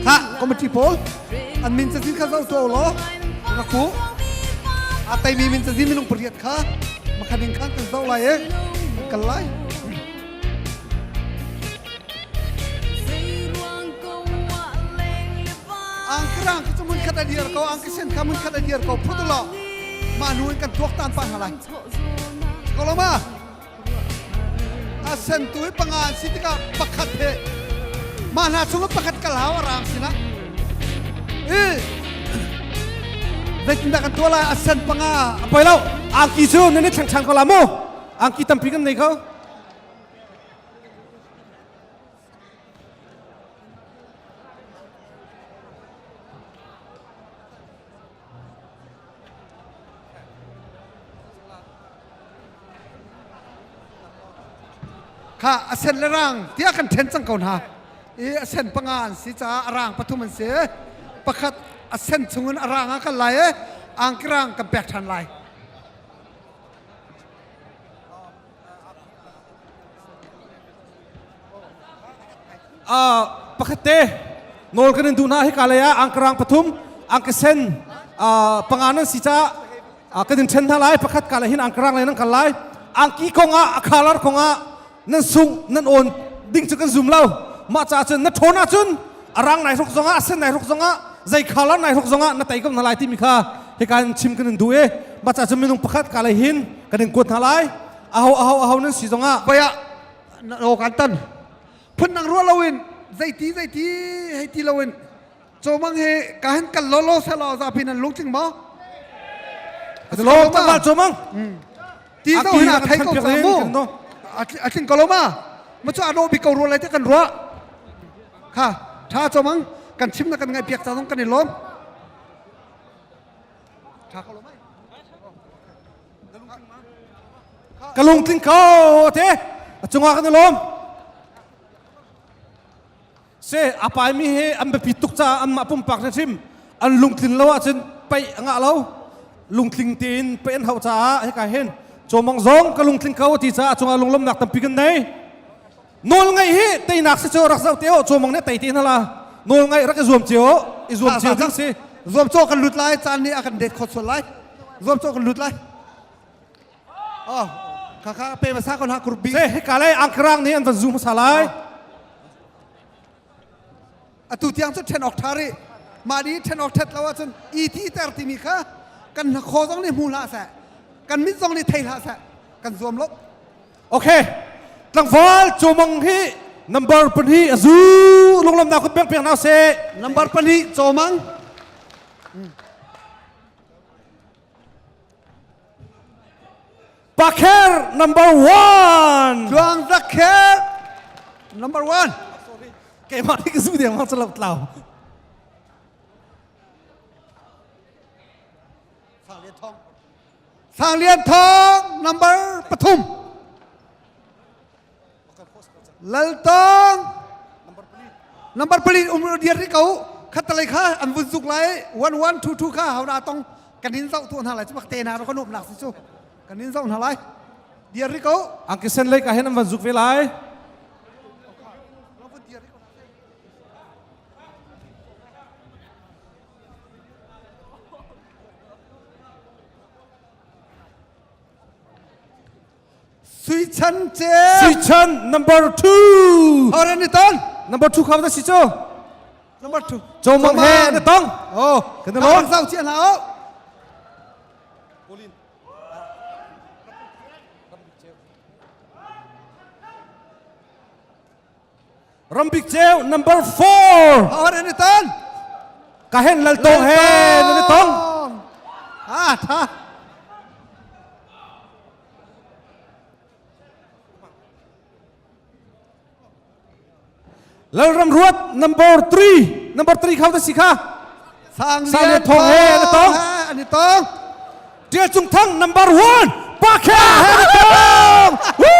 Ha, committee pawl an min cazin kha zoh tuah law rak u. A teimi min cazin minung pariat kha makhan in khan kan zoh lai i kan kal lai. Angkarang cu mun khat a dir ko, angkisen kha mun khat a dir ko. Phut law mah hnu in kan tuaktan pah hna lai. Ko lo ma? A sentu hi panga an si tikah pakhat he mah hna chungah pakhat kal hau a rang sinah. I zeitindah kan tuah lai a sen panga A poi lo. Angki cu nan i thleng ṭhan ko la mu. Angki tampi kan nei ko. Kha a sen le rang tiah kan ṭhen cang ko hna i a sen panga an si caah a rang pathum an si. Pakhat a sen chungin a rang ah kan lai i angki rang kan pek ṭhan lai. Pakhat te nawl kan in duh hna hika lei ah angkarang pathum angkisen panga nan si caah kan in ṭhen hna lai pakhat ka lei hin angkarang lei nan kal lai angki kong ah a khalar kong ah nan sung nan awn ding cu kan zum lo mah caah cun na ṭhawn ahcun a rang nai hruk zongah a sen nai hruk zongah zei khalar nai hruk zongah na tei ko hna lai timi kha hika in chim kan in duh i mah caah cun minung pakhat ka lei hin kan in kuat hna lai aho aho aho nan si zongah Baya na kan tan phun nang ruah loin zeiti zeiti hei ti loin chomang he ka han kal lo lo sa lo zapi nan lungtling maw lo tangval chomang ti zo hina thai ko sa mu a tling ko lo ma ma chu ano bi ko ruah lai te kan ruah kha tha chomang kan chim na kan ngai piak cha zong kan i lawm tha ko lo mai Ka lungtling ko te a cungah kan i lawm. Se a paimi hi an biapi tuk caah anmah pumpak hrim an lungtlin lo ahcun paih a ngah lo. Lungtling tein paih an hauh caah hika hin cawmang zong ka lungtling ko ti caah a cungah lunglawmnak tampi kan nei. Nawl ngaih hi teinak si cu rak zoh te o cawmang nih tei te hna la. Nawl ngaih rak i zuam cio i zuam cio ding si. Zuam caw kan lut lai caan nih a kan det khawt sual lai. Zuam caw kan lut lai. Oh, kha kha pe hmasa ko hna group B. Se hika lei angkarang nih an van zu hmasa lai. Atu tiang cu ṭhen awk ṭha rih. Mah ni ṭhen awk ṭhat lo ahcun i ti ter timi kha kan hnakhaw zong nih hmu hlah seh. Kan mit zong nih thei hlah seh. Kan zuam lo. Okay. Tlangval Chomang hi number pahnih a zu lunglamnak kut pek pek hna seh. Number pahnih Chomang. Pakher number one. Tluang Zakher number one. Keimah nih ka zu deng mang calo tlau. Sang Lian Thong. Sang Lian Thong number pathum. Laltong number pali um dir ri ko khatalei kha an vun zuk lai 1 1 2 2 kha hau na tong kan in zoh tu hna lai chu bak te na ro kan um nak si chu kan in zoh hna lai dir ri ko angkisen lei ka hen an van zuk ve lai Sui Chan Ce. Sui Chan number 2. Horen ni ton. Number 2 kham da si cho. Number 2. Cho Mang he na tong. Oh. Kan lo. Zau chi na o. Rambik Ceu number 4. Horen ni ton. Ka hen lal tong he na tong. Ah tha. Lalram Ruat number 3 number 3 khau ta si kha Sang Lian Thong he na tong ani tong Tial Cung Thang number 1 Pa Khe he na tong Woo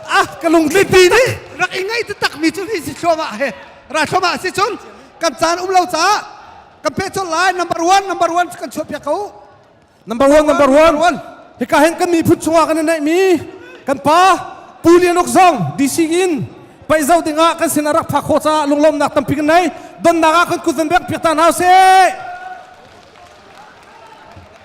Ah ka lung mi pi nih rak i ngai taktak mi cu hi si thluahmah he ra thluahmah si cun kan caan um lo caah kan peh colh lai number one number one kan chuah piak ko Number one, number one. Hika hin kan miphun chungah kan i neihmi kan pa Pu Lian Uk zong DC in Paih zoh dingah kan sin a rak phak khawh caah lunglawmhnak tampi kan nei. Donnak ah kan kut van bengh piak ta hna usih.